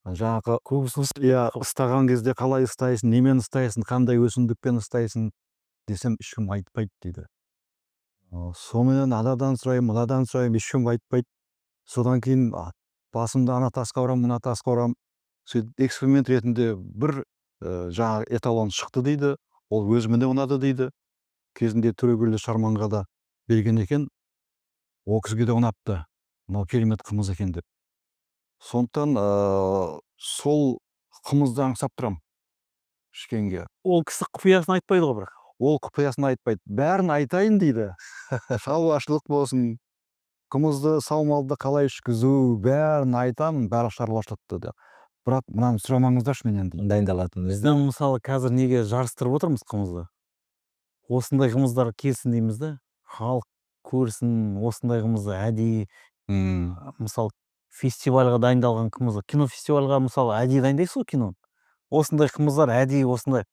жаңағы Көбісі иә, ыстаған кезде қалай ыстайсың, немен ыстайсың, қандай өсімдікпен ыстайсың?» десем, ешкім айтпайды дейді. Соныменен анадан сұраймын, мынадан сұраймын, ешкім айтпайды. Содан кейін басымды ана тасқа ұрамын, мына тасқа ұрамын. Сөйтіп эксперимент ретінде бір жаңағы эталон шықты дейді. Ол өзіме де ұнады дейді. Кезінде Төрегелді Шарманға да берген екен, ол кісіге де ұнапты, мынау керемет қымыз екен деп. Сондықтан сол қымызды аңсап тұрамын ішкенге. Ол кісі құпиясын айтпайды ғой бірақ. Ол құпиясын айтпайды, бәрін айтайын дейді. Шаруашылық болсын, қымызды, саумалды қалай ішкізу, бәрін айтамын, барлық шаруашылықты да, бірақ мынаны сұрамаңыздаршы менен дейді. Дайындалатын. Біздің, мысалы, қазір неге жарыстырып отырмыз қымызды? Осындай қымыздар келсін дейміз да, халық көрсін осындай қымызды әдейі. Мысалы, фестивальға дайындалған қымыз, кинофестивальға, мысалы, әдейі дайындайсыз ғой киноны. Осындай қымыздар әдейі, осындай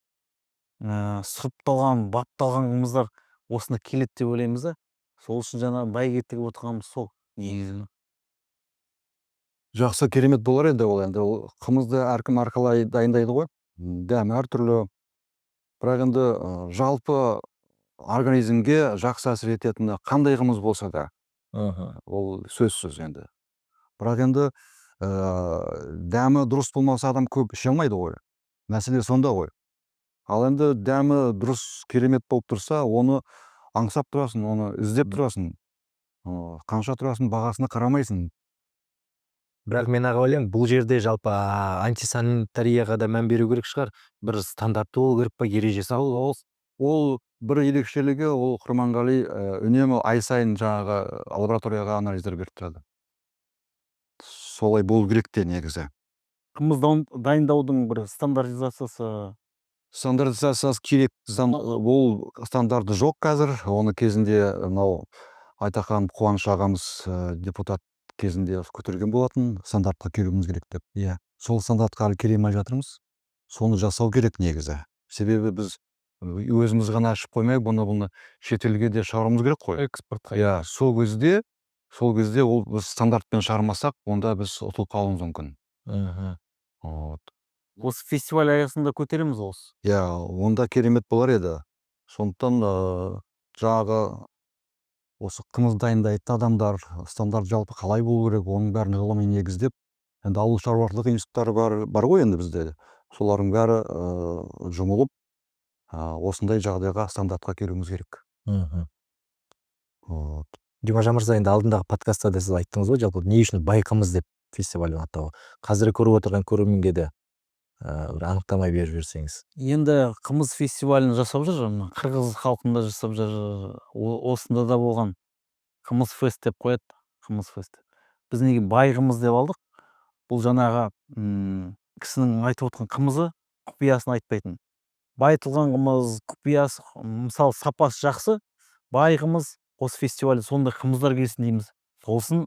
сұрыпталған, бапталған қымыздар осында келеді деп ойлаймыз да. Сол үшін жаңағы бәйге тігіп отырғанымыз сол негізі. Жақсы, керемет болар еді. Ол енді, ол қымызды әркім әрқалай дайындайды ғой, дәмі әртүрлі. Бірақ енді жалпы организмге жақсы әсер ететіні қандай қымыз болса да, ол сөзсіз енді. Бірақ енді дәмі дұрыс болмаса, адам көп іше алмайды ғой, мәселе сонда ғой. Ал енді дәмі дұрыс, керемет болып тұрса, оны аңсап тұрасың, оны іздеп тұрасың, қанша тұрасың, бағасына қарамайсың. Бірақ мен, аға, ойлаймын, бұл жерде жалпы антисанитарияға да мән беру керек шығар. Бір стандарты болу керек па, ережесі? Ол бір ерекшелігі, ол Құрманғали үнемі ай сайын жаңағы лабораторияға анализдер беріп тұрады. Солай болу керек те негізі. Қымыз дайындаудың бір стандартизациясы. Стандартизациясы керек. Ол стандарты жоқ қазір. Оны кезінде мынау Айтахан Қуаныш ағамыз депутат кезінде көтерген болатын, стандартқа келуіміз керек деп. Иә, сол стандартқа әлі келе алмай жатырмыз. Соны жасау керек негізі, себебі біз өзіміз ғана ішіп қоймай, бұны шетелге де шығаруымыз керек қой. Экспортқа. Иә, сол кезде ол біз стандартпен шығармасақ, онда біз ұтылып қалуымыз мүмкін. Вот. Осы фестиваль аясында көтереміз осы. Иә, онда керемет болар еді. Сондықтан жаңағы осы қымыз дайындайтын адамдар, стандарт жалпы қалай болу керек, оның бәрін ғылыми негіздеп, енді ауыл шаруашылығы институттары бар ғой енді бізде, солардың бәрі жұмылып, осындай жағдайға, стандартқа келуіміз керек. Вот. Жұмажан мырза, енді алдындағы подкастта да сіз айттыңыз ғой, жалпы не үшін «Байқымыз» деп фестивальдің атауы. Қазір көріп отырған көрерменге де бір анықтама беріп жіберсеңіз. Енді қымыз фестивалін жасап жүр, мына қырғыз халқында жасап жүр, осында да болған, «Қымыз фест» деп қояды, «Қымыз фест». Біз неге «Байқымыз» деп алдық? Бұл жаңағы кісінің айтып отқан қымызы құпиясын айтпайтын, байытылған қымыз, құпиясы, мысалы, сапасы жақсы бай қымыз. Осы фестивальде сондай қымыздар келсін дейміз. Сосын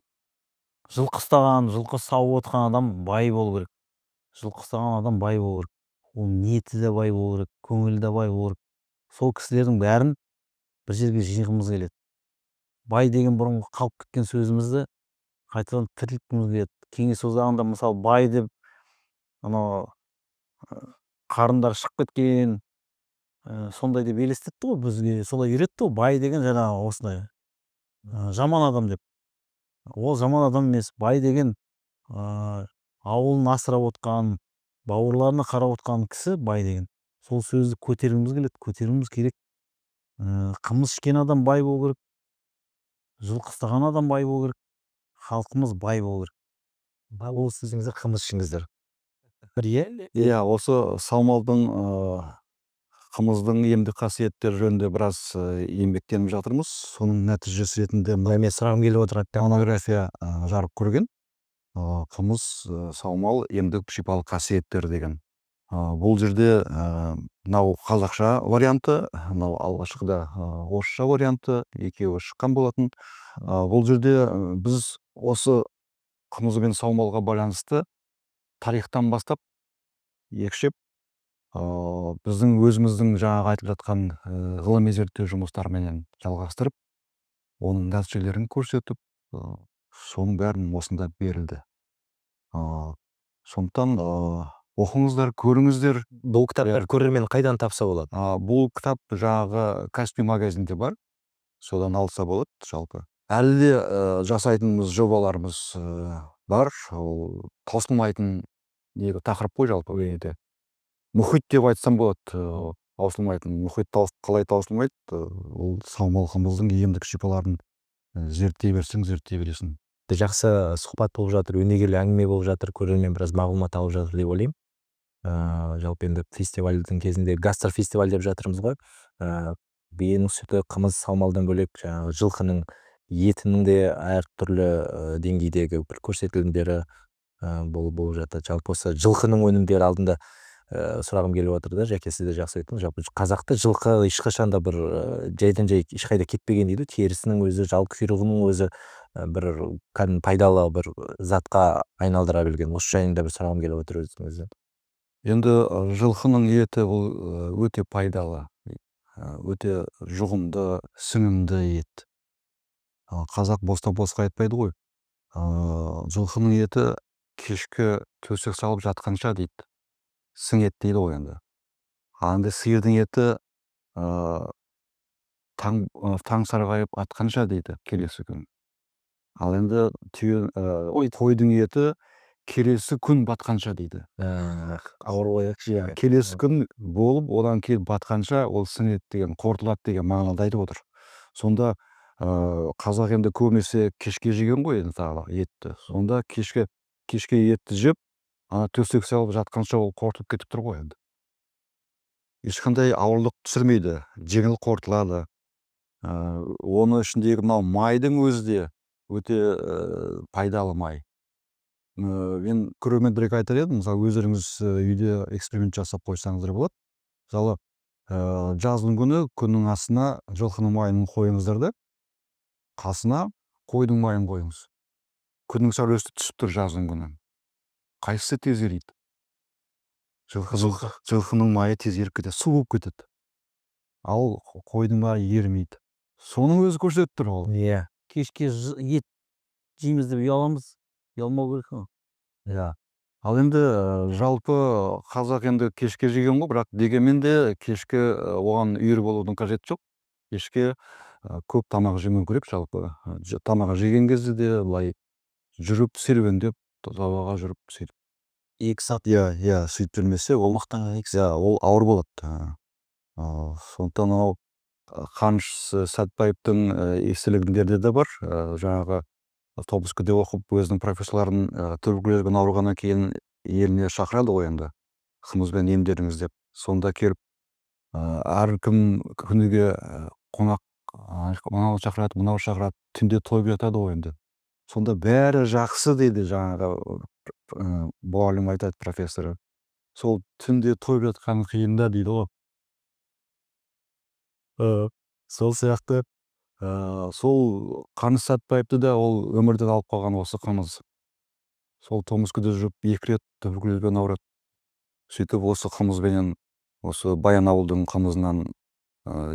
жылқы ұстаған, жылқы сауып отқан адам бай болу керек. Жылқы ұстаған адам бай болу керек, оның ниеті де бай болу керек, көңілі де бай болу керек. Сол кісілердің бәрін бір жерге жиғымыз келеді. Бай деген бұрынғы қалып кеткен сөзімізді қайтадан тірілткіміз келеді. Кеңес Одағында, мысалы, бай деп анау қарындары шығып кеткен, сондай деп елестетті ғой, бізге солай үйретті ғой, бай деген жаңағы осындай жаман адам деп. Ол жаман адам емес. Бай деген ауылын асырап отқан, бауырларына қарап отқан кісі бай деген. Сол сөзді көтергіміз келеді, көтеруіміз керек. Қымыз ішкен адам бай болу керек, жылқы ұстаған адам бай болу керек, халқымыз бай болу керек. Ол сөзіңізде қымыз ішіңіздер. Иә, осы саумалдың, қымыздың емдік қасиеттері жөнінде біраз еңбектеніп жатырмыз. Соның нәтижесі ретінде Мына мен сұрағым келіп отыр. монография жарық көрген, «Қымыз, саумал емдік шипалы қасиеттері» деген. Бұл жерде мынау қазақша варианты, мынау алғашқыда орысша варианты, екеуі шыққан болатын. Бұл жерде біз осы қымыз бен саумалға байланысты тарихтан бастап екшеп, біздің өзіміздің жаңағы айтып жатқан ғылыми зерттеу жұмыстарыменен жалғастырып, оның нәтижелерін көрсетіп, соның бәрін осында берілді. Сондықтан оқыңыздар, көріңіздер. Бұл кітаптар көрермен қайдан тапса болады? Бұл кітап жаңағы Каспи магазинде бар, содан алса болады. Жалпы әлі де жасайтынымыз жобаларымыз бар. Ол таусылмайтын не тақырып қой жалпы, енді мұхит деп айтсам болады, таусылмайтын мұхит. Қалай таусылмайды? Ол саумал, қымыздың емдік шипаларын зерттей берсең, зерттей бересің. Жақсы сұхбат болып жатыр, өнегелі әңгіме болып жатыр, көрермен біраз мағлұмат алып жатыр деп ойлаймын. Жалпы енді фестивальдің кезінде гастрофестиваль деп жатырмыз ғой. Биенің сүті, қымыз, саумалдан бөлек, жаңағы жылқының етінің де әртүрлі деңгейдегі бір көрсетілімдері болып жатады. Жалпы осы жылқының өнімдері алдында сұрағым келіп отыр да. Жәке, сіз де жақсы айттыңыз, жалпы қазақта жылқы ешқашан да бір жайдан жай ешқайда кетпеген дейді. Терісінің өзі, жалпы құйрығының өзі бір кәдімгі пайдалы бір затқа айналдыра білген. Осы жайында бір сұрағым келіп отыр өзіңізден. Енді жылқының еті бұл өте пайдалы, өте жұғымды, сіңімді ет. Қазақ бостан босқа айтпайды ғой, жылқының еті кешкі төсек салып жатқанша дейді, сіңеді дейді ғой. Енді ал енді сиырдың еті таң сарғайып атқанша дейді келесі күн. Ал енді түйе, қойдың еті келесі күн батқанша дейді. Ауыр ғой. Иә, келесі күн болып, одан кейін батқанша ол сіңеді деген, қорытылады деген мағынада айтып отыр. Сонда қазақ енді көбінесе кешке жеген ғой енді тағы етті. Сонда кешке етті жеп, ана төсек салып жатқанша ол қорытылып кетіп тұр ғой. Енді ешқандай ауырлық түсірмейді, жеңіл қорытылады. Оны ішіндегі мынау майдың өзі де өте пайдалы май. Мен көрермендерге айтар едім, мысалы, өздеріңіз үйде эксперимент жасап қойсаңыздар болады. Мысалы, жаздың күні күннің астына жылқының майын қойыңыздар да, қасына қойдың майын қойыңыз. Күннің сәулесі түсіп тұр жаздың күні. Қайсысы тез ериді? Жылқының майы тез еріп кетеді, су болып кетеді. Ал қойдың майы ерімейді. Соның өзі көрсетіп тұр ол. Иә. Кешке ет жейміз деп ұяламыз, ұялмау керек қой. Иә. Ал енді жалпы қазақ енді кешке жеген ғой, бірақ дегенмен де кешкі оған үйір болудың қажеті жоқ. Кешке көп тамақ жемеу керек жалпы. Тамақ жеген кезде де былай жүріп, серуендеп, далаға жүріп, сөйтіп. 2 сағат. Иә, сөйтіп жүрмесе, ол Тамақтанған 2 Иә, ол ауыр болады. Сондықтан анау Қаныш Сәтбаевтың естелігінде де бар. Жаңағы Томскіде оқып, өзінің профессорларын туберкулезбен ауырғаннан кейін еліне шақырады ғой енді. Қымызбен емдеріңіз деп. Сонда келіп, әркім күніге қонақ, анау шақырады, мынау шақырады, түнде тойып жатады ғой енді. Сонда бәрі жақсы дейді жаңағы, мұғалім айтады, профессоры. Сол түнде тойып жатқан қиын да дейді ғой. Сол сияқты сол Қаныш Сәтбаевты да ол өмірден алып қалған осы қымыз. Сол Томскіде жүріп екі рет туберкулезбен ауырады. Сөйтіп осы қымызбенен, осы Баянауылдың қымызынан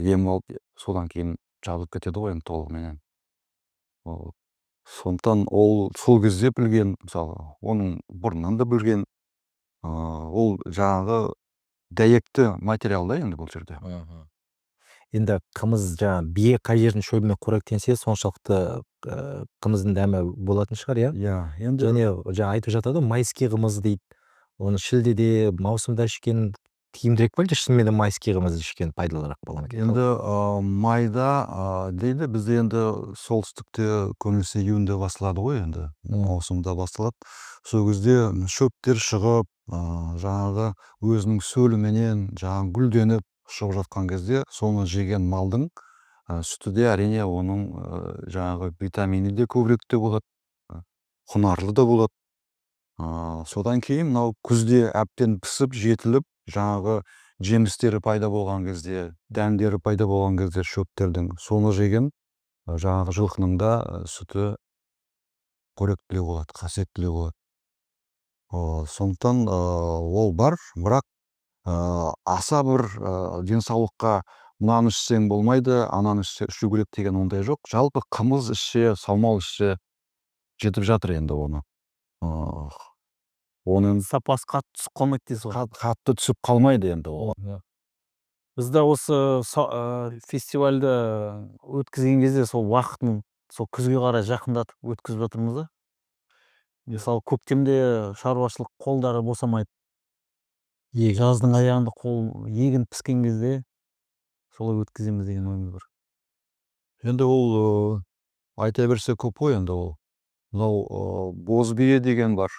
ем алып, содан кейін жазылып кетеді ғой енді толығыменен. Ол сондықтан ол сол кезде білген, мысалы, оның бұрыннан да білген. Ол жаңағы дәйекті материал да енді бұл жерде. Енді қымыз, жаңағы бие қай жердің шөбімен қоректенсе, соншалықты қымыздың дәмі болатын шығар, иә? Иә, енді. Және жаңа айтып жатады ғой, майский қымыз дейді. Оны шілдеде, маусымда ішкен тиімдірек па, әлде шынымен де майский қымыз ішкен пайдалырақ бола ма екен? Енді майда дейді, бізде енді солтүстікте көбінесе июньде басталады ғой енді, маусымда басталады. Сол кезде шөптер шығып, жаңағы өзінің сөліменен жаңағы гүлденіп шығып жатқан кезде соны жеген малдың сүті де, әрине, оның жаңағы витамині де көбірек те болады, құнарлы да болады. Содан кейін мынау күзде әбден пісіп жетіліп, жаңағы жемістері пайда болған кезде, дәндері пайда болған кезде шөптердің, соны жеген жаңағы жылқының да сүті қоректілеу болады, қасиеттілеу болады. Сондықтан ол бар, бірақ аса бір денсаулыққа мынаны ішсең болмайды, ананы ішу керек деген ондай жоқ. Жалпы қымыз ішсе, саумал ішсе, жетіп жатыр енді оны. Оның сапасы қатты түсіп қалмайды дейсіз ғой. Қатты түсіп қалмайды енді ол. Біз де осы фестивальді өткізген кезде сол уақытын сол күзге қарай жақындатып өткізіп жатырмыз да. Мысалы, көктемде шаруашылық қолдары босамайды. Жаздың аяғында қол егін піскен кезде солай өткіземіз деген ойымыз бар. Енді ол айта берсе көп қой енді ол. Мынау боз бие деген бар.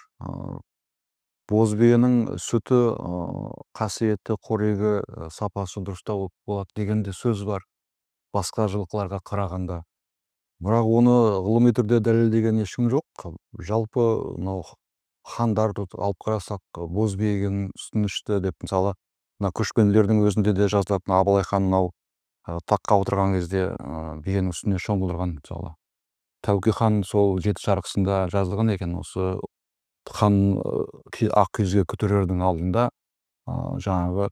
Боз биенің сүті қасиетті, қорегі, сапасы дұрыстау болады деген де сөз бар басқа жылқыларға қарағанда. Бірақ оны ғылыми түрде дәлелдеген ешкім жоқ. Жалпы мынау хандарды алып қарасақ, боз биенің сүтін ішті деп, мысалы, мына көшпенділердің өзінде де жазылады. Мына Абылай хан мынау таққа отырған кезде биенің сүтіне шомылдырған, мысалы. Тәуке хан сол жеті жарғысында жазылған екен, осы хан ақ киізге көтерердің алдында жаңағы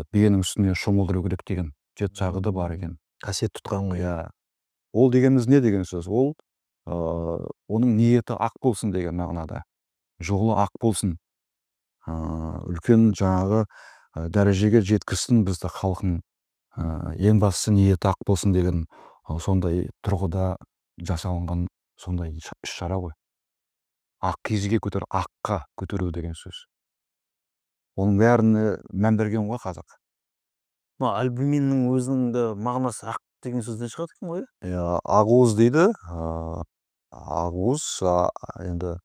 биенің сүтіне шомылдыру керек деген жеті жарғы да бар екен. Қасиет тұтқан ғой. Иә, ол дегеніміз не деген сөз? Ол оның ниеті ақ болсын деген мағынада, жолы ақ болсын, үлкен жаңағы дәрежеге жеткізсін бізді, халқын, ең бастысы ниеті ақ болсын деген сондай тұрғыда жасалынған сондай іс шара ғой. Ақ киізге көтер, аққа көтеру деген сөз. Оның бәріне мән берген ғой қазақ. Мына альбуминнің өзінің де мағынасы ақ деген сөзден шығады екен ғой, иә? Иә, ақуыз дейді. Ақуыз енді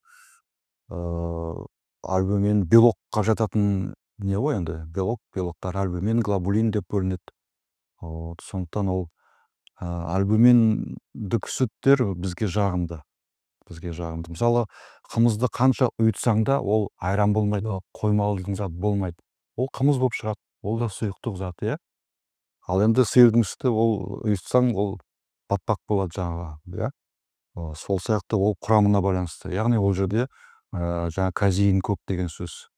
альбумин белокқа жататын не ғой енді, белок. Белоктар альбумин, глобулин деп бөлінеді. Вот, сондықтан ол альбуминдік сүттер бізге жағымды. Бізге жағымды. Мысалы, қымызды қанша ұйытсаң да, ол айран болмайды, қоймалылық зат болмайды, ол қымыз болып шығады. Ол да сұйықтық зат, иә. Ал енді сиырдың сүті, ол ұйытсаң, ол батпақ болады жаңағы, иә. Сол сияқты ол құрамына байланысты, яғни ол жерде жаңағы казеин көп деген сөз.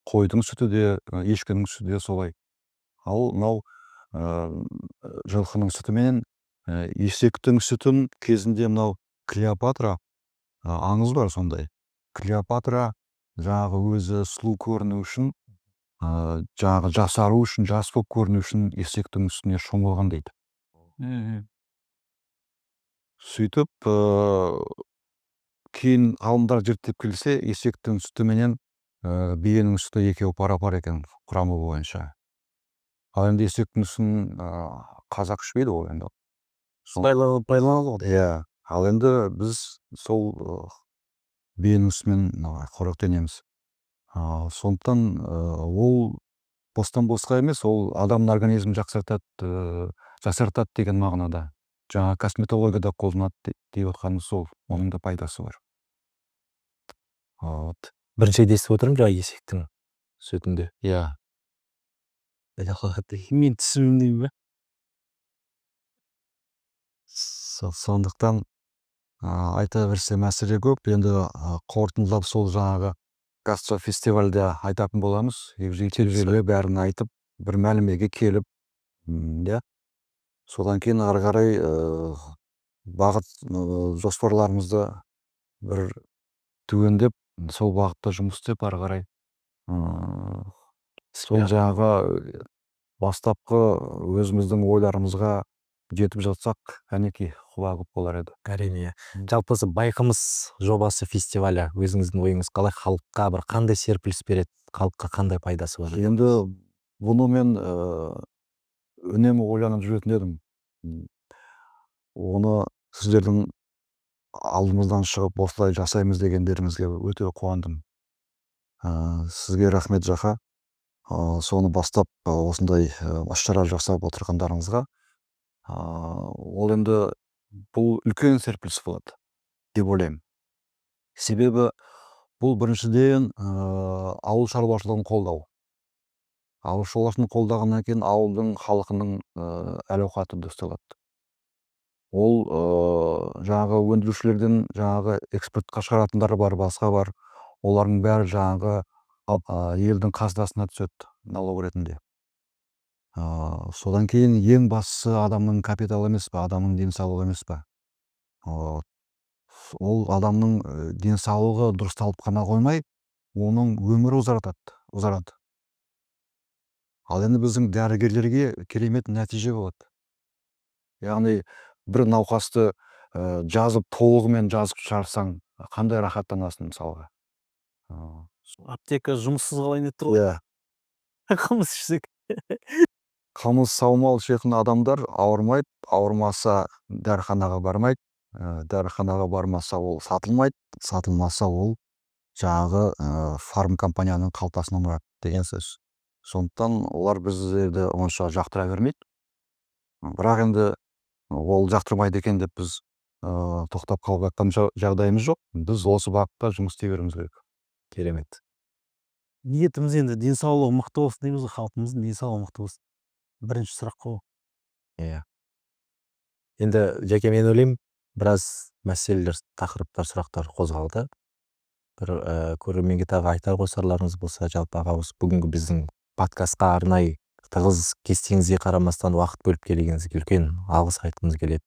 Қойдың сүті де, ешкінің сүті де солай. Ал мынау жылқының сүті менен есектің сүтін кезінде мынау Клеопатра, аңыз бар сондай, Клеопатра жаңағы өзі сұлу көріну үшін, жаңағы жасару үшін, жас болып көріну үшін есектің сүтіне шомылған дейді. Сөйтіп, кейін ғалымдар зерттеп келсе, есектің сүті менен биенің сүті екеуі пара пар екен құрамы бойынша. Ал енді есектің сүтін қазақ ішпейді ғой енді. Пайдаланады ғой. Иә, ал енді біз сол биенің сүтімен қоректенеміз. Сондықтан ол бостан босқа емес, ол адамның организмін жақсартады, жасартады деген мағынада. Жаңа косметологияда қолданады деп отқанымыз сол, оның да пайдасы бар. Вот. Бірінші рет естіп отырмын жаңағы есектің сүтінде. Иә. Мен түсінбеймін ба? Сондықтан айта берсе, мәселе көп. Енді қорытындылап, сол жаңағы гастрофестивальде айтатын боламыз. Егжей тегжейлі бәрін айтып, бір мәлімеге келіп, иә, содан кейін ары қарай бағыт, жоспарларымызды бір түгендеп, сол бағытта жұмыс істеп, ары қарай сол жаңағы бастапқы өзіміздің ойларымызға жетіп жатсақ, кәнекей, құба құп болар еді. Әрине, иә. Жалпы, осы «Байқымыз» жобасы, фестивалі, өзіңіздің ойыңыз қалай? Халыққа бір қандай серпіліс береді, халыққа қандай пайдасы бар? Енді бұны мен үнемі ойланып жүретін едім. Оны сіздердің алдымыздан шығып, осылай жасаймыз дегендеріңізге өте қуандым. Сізге рахмет, Жақа, соны бастап, осындай іс шара жасап отырғандарыңызға. Ол енді бұл үлкен серпіліс болады деп ойлаймын. Себебі бұл, біріншіден, ауыл шаруашылығын қолдау. Ауыл шаруашылығын қолдағаннан кейін ауылдың халқының әл ауқаты дұрысталады. Ол жаңағы өндірушілерден жаңағы экспортқа шығаратындар бар, басқа бар, олардың бәрі жаңағы елдің қазынасына түседі налог ретінде. Содан кейін ең бастысы адамның капиталы емес па, адамның денсаулығы емес па? Ол адамның денсаулығы дұрысталып қана қоймай, оның өмірі ұзарады. Ал енді біздің дәрігерлерге керемет нәтиже болады, яғни бір науқасты жазып, толығымен жазып шығарсаң, қандай рахаттанасың мысалға. Аптека жұмыссыз қалайын деп тұр ғой. Иә. Қымыз ішсек. Қымыз, саумал ішетін адамдар ауырмайды, ауырмаса, дәріханаға бармайды, дәріханаға бармаса, ол сатылмайды, сатылмаса, ол жаңағы фармкомпанияның қалтасына ұрады деген сөз. Сондықтан олар біздерді онша жақтыра бермейді. Бірақ енді ол жақтырмайды екен деп біз тоқтап қалып жатқан жағдайымыз жоқ. Біз осы бағытта жұмыс істей беруіміз керек. Керемет. Ниетіміз енді денсаулығы мықты болсын дейміз ғой, халқымыздың денсаулығы мықты болсын, бірінші сұрақ қой. Иә, енді, Жәке, мен ойлаймын, біраз мәселелер, тақырыптар, сұрақтар қозғалды. Бір көрерменге тағы айтар, қосарларыңыз болса. Жалпы, ағамыз, бүгінгі біздің подкастқа арнайы тығыз кестеңізге қарамастан уақыт бөліп келгеніңізге үлкен алғыс айтқымыз келеді.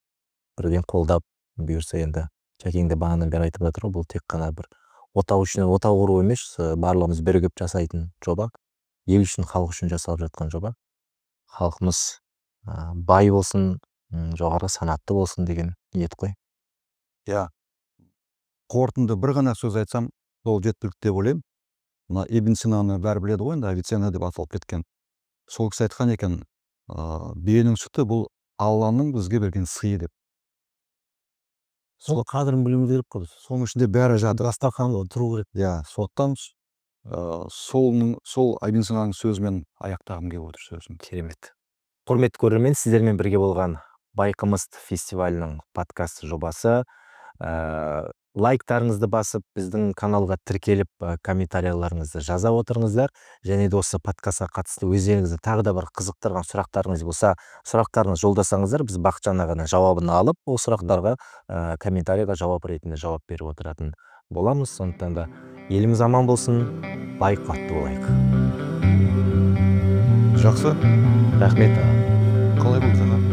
Бірден қолдап, бұйырса, енді Жәкең де бағанадан бері айтып жатыр ғой, бұл тек қана бір отау үшін, отау құру емес, барлығымыз бірігіп жасайтын жоба, ел үшін, халық үшін жасалып жатқан жоба. Халқымыз бай болсын, жоғары санатты болсын деген ниет қой. Иә, қорытынды бір ғана сөз айтсам, ол жеткілікті деп ойлаймын. Мына Ибн Синаны бәрі біледі ғой енді, Авиценна деп аталып кеткен. Сол кісі айтқан екен: «Биенің сүті — бұл Алланың бізге берген сыйы», — деп. Сол қадірін білуіміз керек қой біз. Соның ішінде бәрі жатыр. Дастарханда тұру керек. Иә, сондықтан сол Ибн Синаның сөзімен аяқтағым келіп отыр сөзімді. Керемет. Құрметті көрермен, сіздермен бірге болған «Байқымыз» фестивалінің подкаст жобасы. Лайктарыңызды басып, біздің каналға тіркеліп, комментарияларыңызды жаза отырыңыздар. Және де осы подкастқа қатысты өздеріңізді тағы да бір қызықтырған сұрақтарыңыз болса, сұрақтарыңызды жолдасаңыздар, біз Бақытжан ағадан жауабын алып, ол сұрақтарға комментарийға жауап ретінде жауап беріп отыратын боламыз. Сондықтан да еліміз аман болсын, бай қуатты болайық. Жақсы. Рахмет, аға. Қалай болды, аға?